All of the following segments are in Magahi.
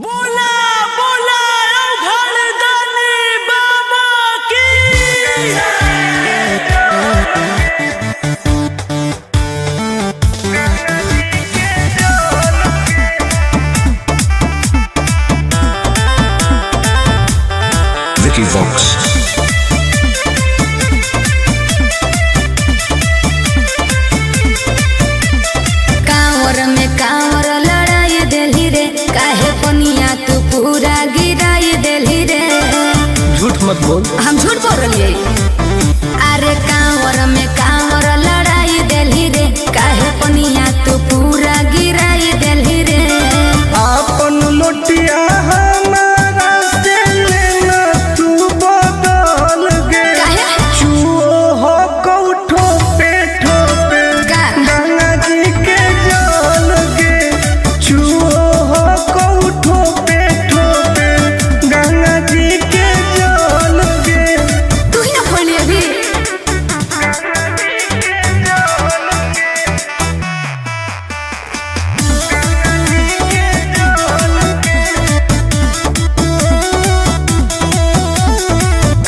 बोला बोला घरदानी बाबा की। Vicky Vox. कांवर में कांवर लड़ाई देली रे, काहे पनिया तू पूरा गिराई देली रे। झूठ मत बोल। हम झूठ बोल रही? अरे कांवर में कांवर लड़ाई देली रे, काहे पनिया तू पूरा गिराई देली रे। आपन लोटिया हमारा से लेना तू बदल गे। काहे? चुओ हो कौठो पे ठोपे का? गंगा जी के जल गे। चुओ हो कौठो पे ठोपे गंगा जी के जल गे। तू ही ना फोड़ली अभी।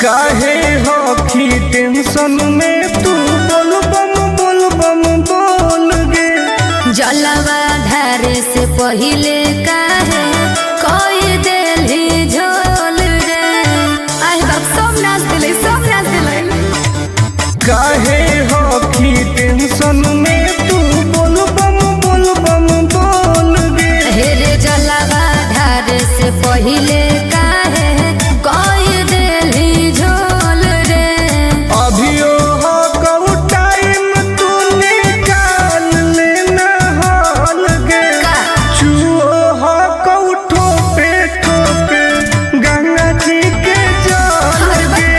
काहे होखी टेंशन में तू बोल बम बोल बम बोल गे। जलवा ढारे से पहिले काहे कोई देली झोल रे। आए बाप, सब नाच दिले, सब नाच दिले। काहे होखी टेंशन में तू बोल बम बोल बम बोल गे। हेरे जलवा ढारे से पहिले काहे कोई देली झोल रे। अभियो हो कहू टाइम तू निकाल लेना हाल गे। का? चुओ हो कहू ठोपे ठोपे गंगा जी के जल गे।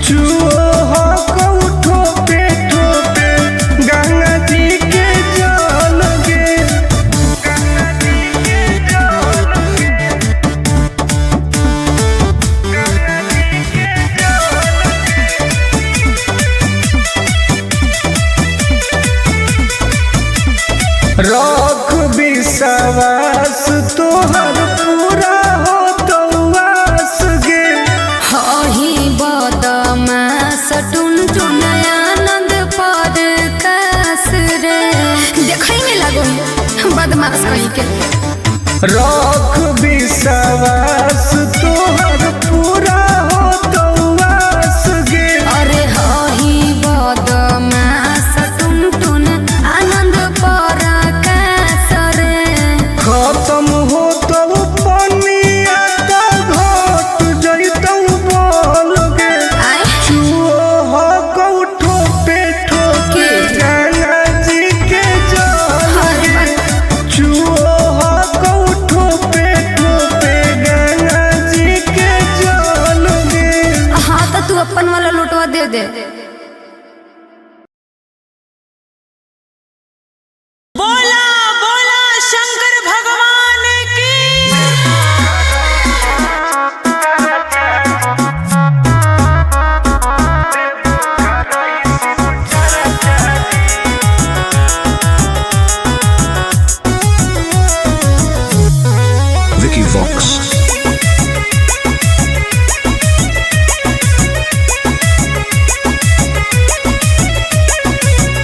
चुओ हो कहू ठोपे ठोपे गंगा जी के जल गे। गंगा जी के जल गे। गंगा जी के जल गे। रख विश्वास तोहर पूरा हो तो आस गे। हही बदमाश टुन टुन आनंद पर कास रे। देखै में लागो बदमाश कहीं के। रख विश्वास तोहर पूरा हो तो आस गे। अरे हही बदमाश टुन टुन आनंद पर कास रे। खत्म हो तो पनिया तो घट जइतौ बोल गे। आए चुओ हो कौठो पे ठोके के? गंगा जी के जल अरे गे। बा- चुओ हो कौठो पे ठोपे गंगा जी के जल गे। हाँ तो तू अपन वाला लोटवा दे दे। बोला बोला शंकर भगवान की। Vicky Vox.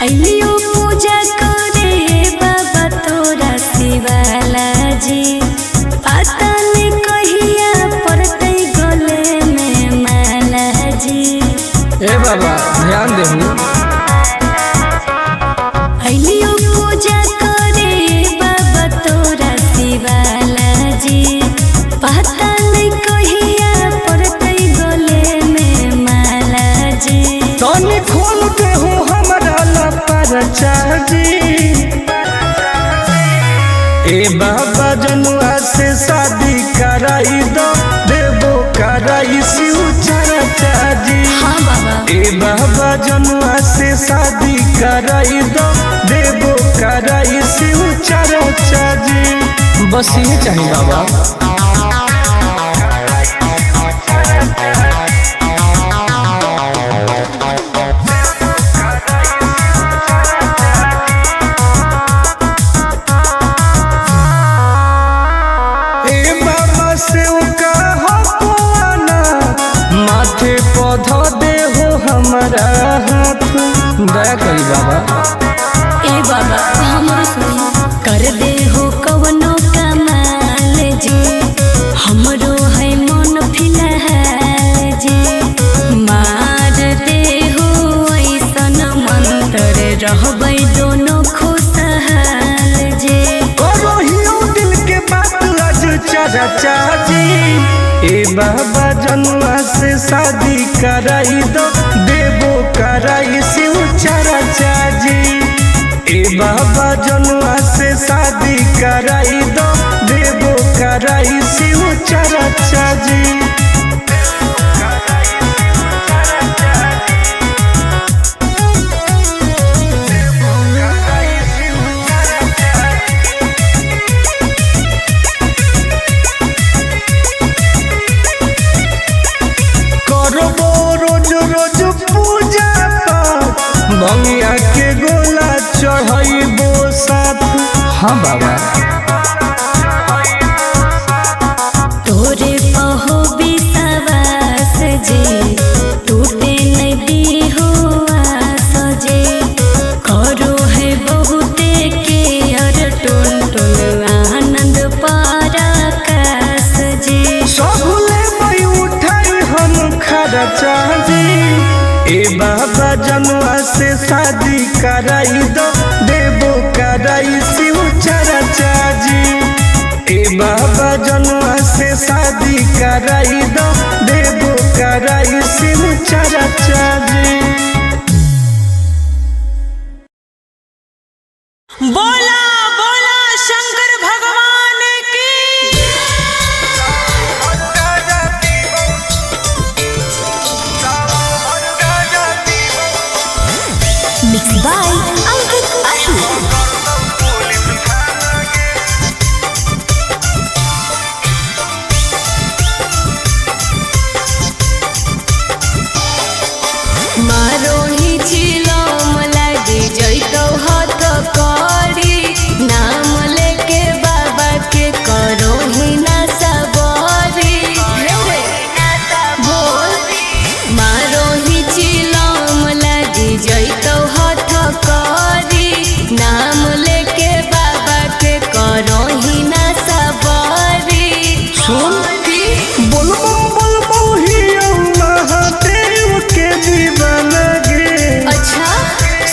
अलियो पूजा करे बाबा तोरा शिवाला जी, पता नहीं कहिया पड़तै गले में माला जी। ए बाबा ध्यान देहू। अलियो पूजा करे बाबा तोरा शिवाला जी, पता नहीं कहिया पड़तै गले में माला जी। तनी खोल देहू हमरा लपर चाची। ए बाबा जनुआ से शादी कराई दो देबो कराई शिव चर्चा जी। हाँ बाबा। ए बाबा जनुआ से शादी कराई दो देबो कराई शिव चर्चा जी। बस ये चाहिए बाबा। ए का करी बाबा? ए बाबा हमरो सुन कर दे हो कवनो कमाल जी, हमरो है मन फिलहाल जी। मार दे हो ऐसन मंत्र रहबै दोनों खुशहाल जी। करो हियो दिल के बात आज चाचा जी। ए बाबा जनुआ से शादी कराई दो, देबो कराई शिव चाचा जी। ए बाबा जनुआ से शादी कराई दो, देबो कराई शिव चाचा जी। करबो रोज रोज पूजा पाठ, भंगिया के गोला चढ़ैबो साथ। हाँ बाबा। तोरे पहो विश्वास जे, टूटे नहीं दीहो आस जे। करो है बहुते के अर टुन टुन आनंद पराकाश जे। सब लेबै उठाई हम खर्चा जी। ए बाबा जनुआ से शादी कराई दो, देबो कराई शिव चाचा जी। ए बाबा जनुआ से शादी कराई दो, देबो कराई शिव चाचा जी। बोला बोला शंकर भगवान की। मिक्स बाय अंकित अशु। मारो ही चिलम लागी जैतौ हथ करी, नाम लेके बाबा के करो ही ना सबरी। बोल मारो ही चिलम लागी जैतौ हथ करी, नाम लेके बाबा के करो ही ना सबरी। सुन बोलबो बोलबो हियो महादेव के दीवाना गे। अच्छा।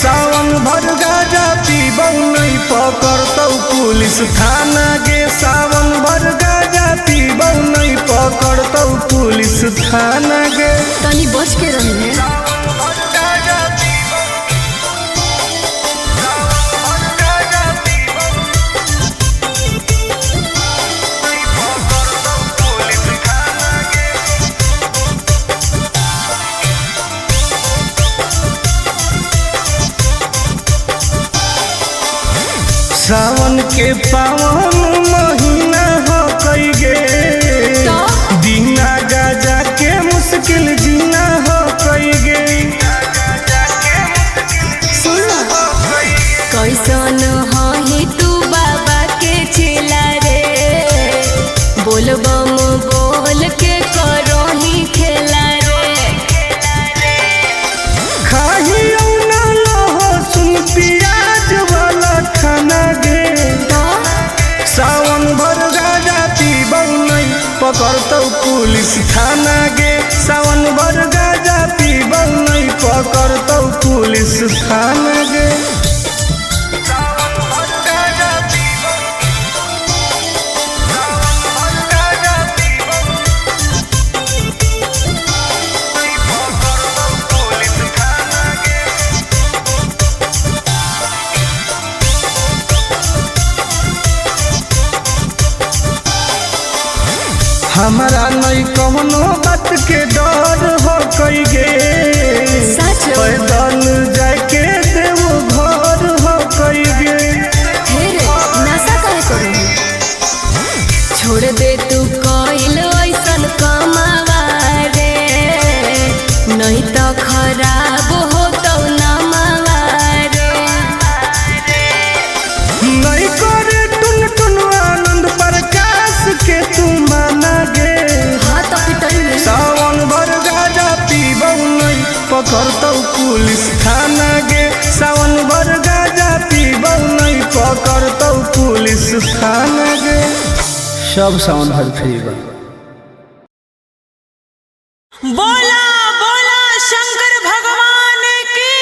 सावन भर गाजा पीबौ नहीं पकड़तौ पुलिस थाना गे। सावन भर गाजा पीबौ नहीं पकड़तौ पुलिस थाना गे। तनी बच के रही। सावन के पावन महीना हो कई गे, तो? बिना गाजा के मुश्किल जीना हो कई गे। सुन कैसन हही तू बाबा के चेला रे, बोलबम बोल के करो ही खेला रे। खाही ना लहसुन प्याज वाला खाना गे। तो? सावन भर गाजा पीबौ नहीं पकड़तौ पुलिस थाना गे। सावन भर गाजा पीबौ नहीं पकड़तौ पुलिस थाना गे। हमारा नहीं कवनो बात के डर हो कई गे, सच? पैदल जाके देव घर हो कई गे। हे रे नशा काहे करो? छोड़ दे तू कइल ऐसन कमावा रे, नहीं तो खराब हो तो नमावा रे। नहीं करे टुन टुन आनंद प्रकाश के तू माना गे। हाँ तो पिटई में। सावन भर गाजा पीबौ नहीं पकड़तौ पुलिस थाना खान गे। सब सावन भर फ्री बा। बोला बोला शंकर भगवान की।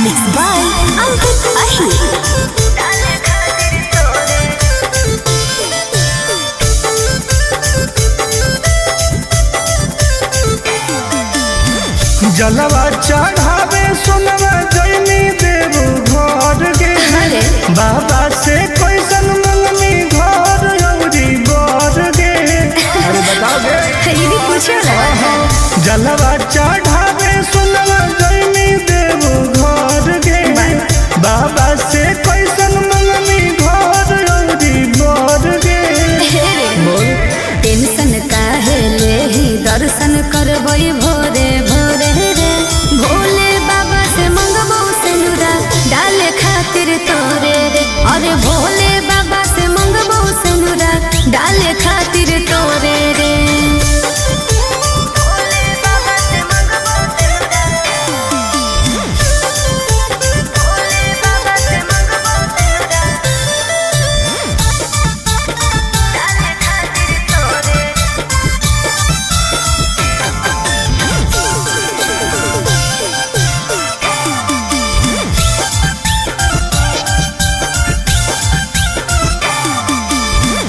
मिक्स बाय अंकित अहिर। जलवा चढ़ावे सोनवा जैनी देव घर गे। अरे। बाबा से कैसन मंगनी घर औरी बर गे। अरे बताओ गे। ये भी पूछे वाला। जलवा चढ़ावे सोनवा जैनी देव घर गे। बाबा से कैसन मंगनी घर औरी बर गे। रे टेंशन काहे लेही, दर्शन करबै भोरे भोरे रे। भोले बाबा से मंगबो सिनुरा डाले खातिर तोरे रे। अरे भोले बाबा से मंगबो सिनुरा डाले खातिर तोरे रे।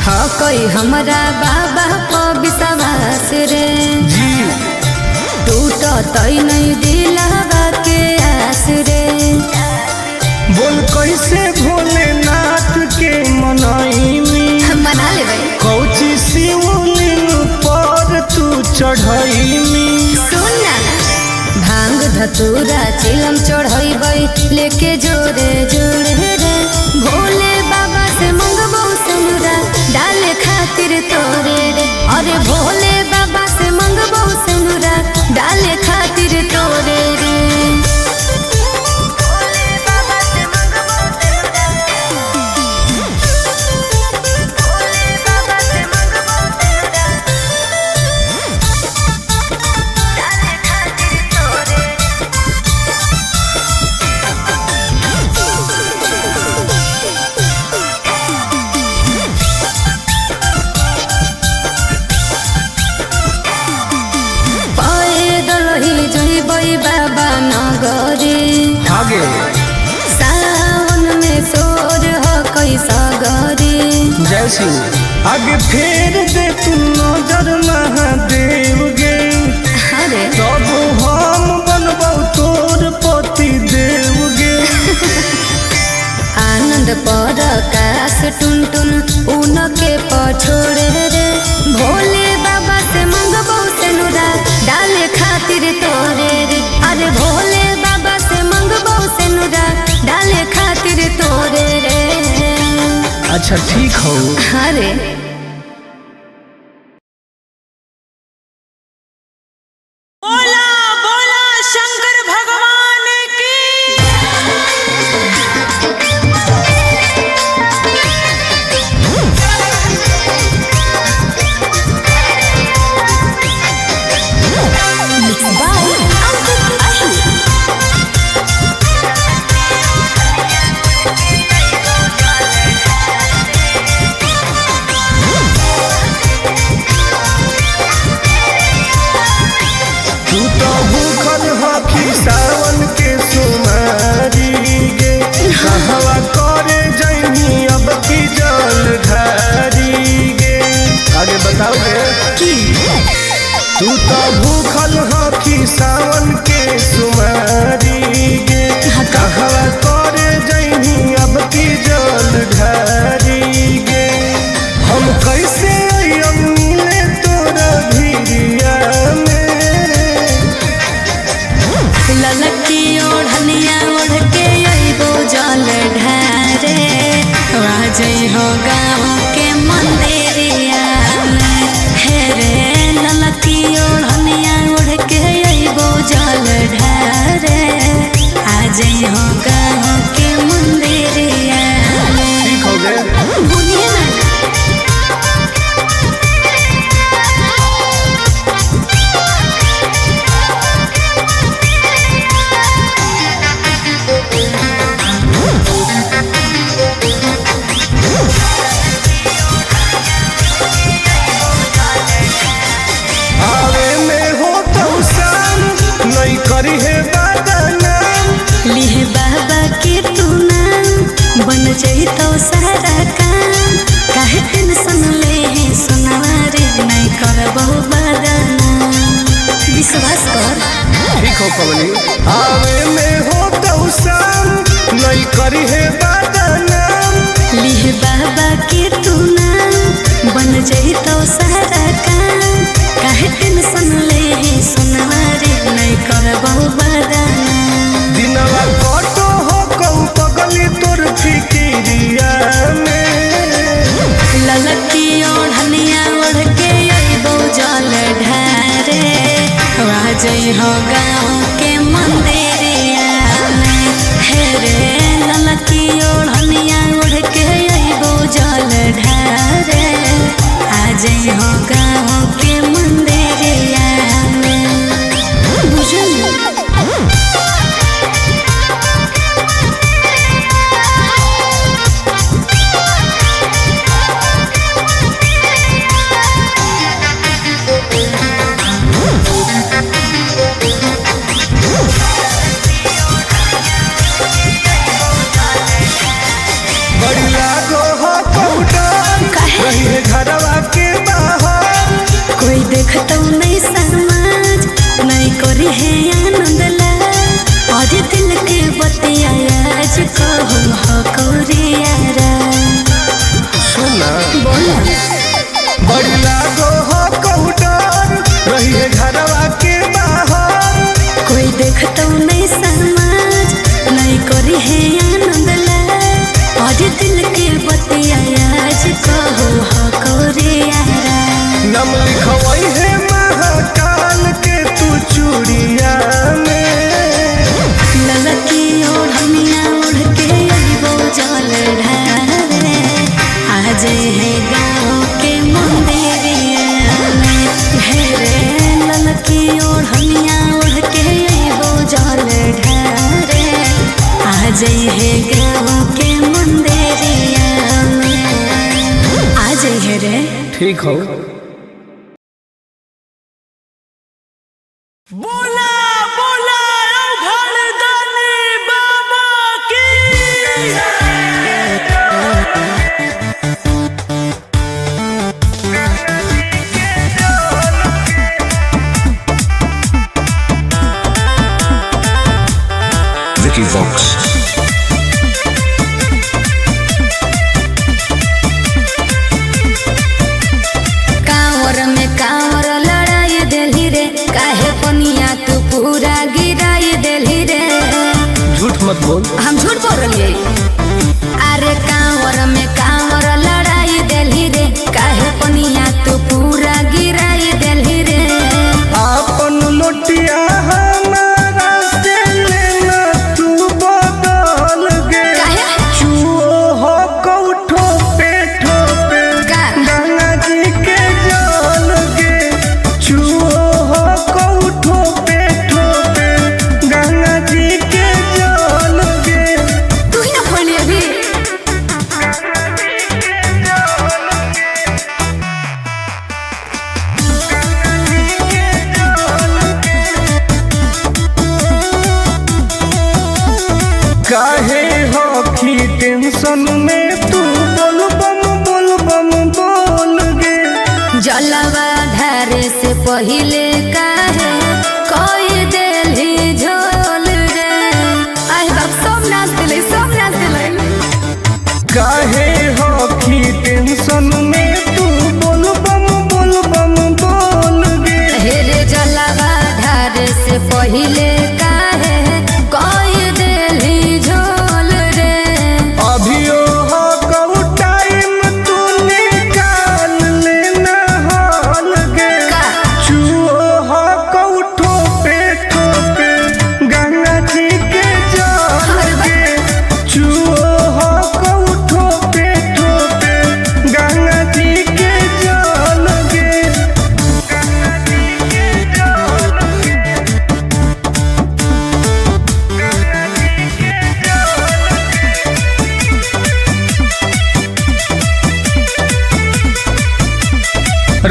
हाँ कोई हमरा बाबा पर विश्वास रे। जी। टूटत नहीं दिलवा के आस रे। बोल कैसे भोलेनाथ के मनैनी, मना लेबै। कौची शिवलिंग पर तू चढ़ैनी। सुन ना, भांग धतूरा चिलम चढ़ैबै लेके जोरे जोरे रे। भोले बाबा से मंगबो सिनुरा डाले खातिर तोरे रे। अरे भोले बाबा से मंगबो सिनुरा डाले खातिर तोरे रे। पैदल ही जइबै बाबा नगरी। आगे। सावन में सोर हो कैसा गरी। जय शिव। आगे फेर दे तू नजर महादेव गे। अरे। तब हम बनबौ तोर पति देव गे। आनंद पर काश टुन टुन उनके पछोड़े रे। भोले बाबा से मंगबो सिनुरा डाले खातिर तोरे रे। अरे भोले बाबा से मंगबो सिनुरा डाले खातिर तोरे रे। अच्छा ठीक हो। अरे। बोला बोला शंकर भगवान की। मिक्स बाय अंकित अहिर। तू तो भूखल हखी सावन के सुमारी गे। कहवा करे जैनी अब की जल ढारी गे। आगे बताओ गे। की तू तो भूखल हखी सावन के सुमारी गे। कहवा करे जैनी अब की जल ढारी गे। हम कैसे अइब मिले तोरा भिरिया में। ललकी ओढ़निया ओढ़ के अइबो जल ढारे। हो गाँव के मंदिरिया में। हे रे ललकी ओढ़निया ओढ़ के अइबो जल ढारे। आ जइहो गाँव के मंदिरिया में। ठीक हो गए। ठीक हो पवनी। आवे में हो तो शाम नहीं करी है बदनाम। लिह बाबा के तू नाम बन जाई तो सारा काम। काहे टेंशन ले हे सोनवा रे नहीं करबो बदनाम। दिनवा कटो हो कौ पगली तोर फिकिरिया में। ललकी ओढ़निया ओढ़ के अइबो जल ढारे आ हो गाँव के मंदिरिया में। हे रे ललकी ओढ़निया ओढ़ के अइबो जल ढारे आ हो गाँव के मंदिरिया में। बुझल बड़ी लागो हो कौडर काहे? रही है घरवा के बाहर। कोई देखतो नहीं समाज नहीं करी है आनंद ला और दिल के बतिया आज कहो हो कोरियारा। सुना बोला बड़ी लागो हो कौडर रही है घरवा के बाहर। कोई देखतो नहीं समाज नहीं करी है आनंद ला और दिल के बतिया आज कहो हो कोरियारा। नाम लिखवई है महाकाल के तू चूड़िया में। ललकी ओढ़निया ओढ़ के अइबो जल ढारे आज है गाँव के मंदिरिया में। हे रे ललकी ओढ़निया ओढ़ के अइबो जल ढारे आज है गाँव के मंदिरिया में। आज है रे। ठीक हो। बोला बोला औघड़दानी बाबा की। Vicky Vox. कांवर में कांवर लड़ाई देली रे काहे पनिया तू पूरा गिराई देली रे। झूठ मत बोल। हम झूठ बोल रही? अरे कांवर में कांवर लड़ाई देली रे काहे पनिया तू पूरा गिराई देली रे। आपन लोटिया हमारा से लेना तू बदल गे। काहे? चुओ हो कौठो पे ठोपे का? गंगा जी के जल गे। चुओ हो कौठो पे ठोपे गंगा जी के जल गे। तू ही ना फोड़ अभी। काहे होखी टेंशन में तू बोल बम बोल बम बोल गे। जलवा धारे से पहिले काहे कोई देली झोल रे। आय बाप सब नाच दिले सब नाच दिले। काहे होखी टेंशन में तू बोल बम बोल बम बोल गे। हेरे जलवा धारे से पहिले काहे कोई देली झोल रे। अभियो हो कऊ टाइम तू निकाल लेना हाल गे। का? चुओ हो कऊ ठोपे ठोपे गंगा जी के जल गे। चुओ हो कऊ ठोपे ठोपे गंगा जी के जल गे। गंगा जी के जल गे। गंगा जी के जल गे।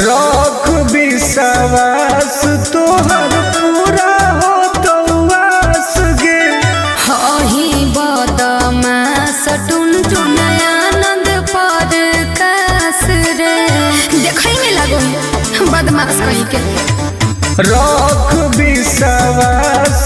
रख विश्वास तोहर पूरा हो तो आस गे। होही बदमाश टुन टुन आनंद पर कास रे। देखै में लागो बदमाश कहीं के। रख विश्वास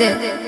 दे।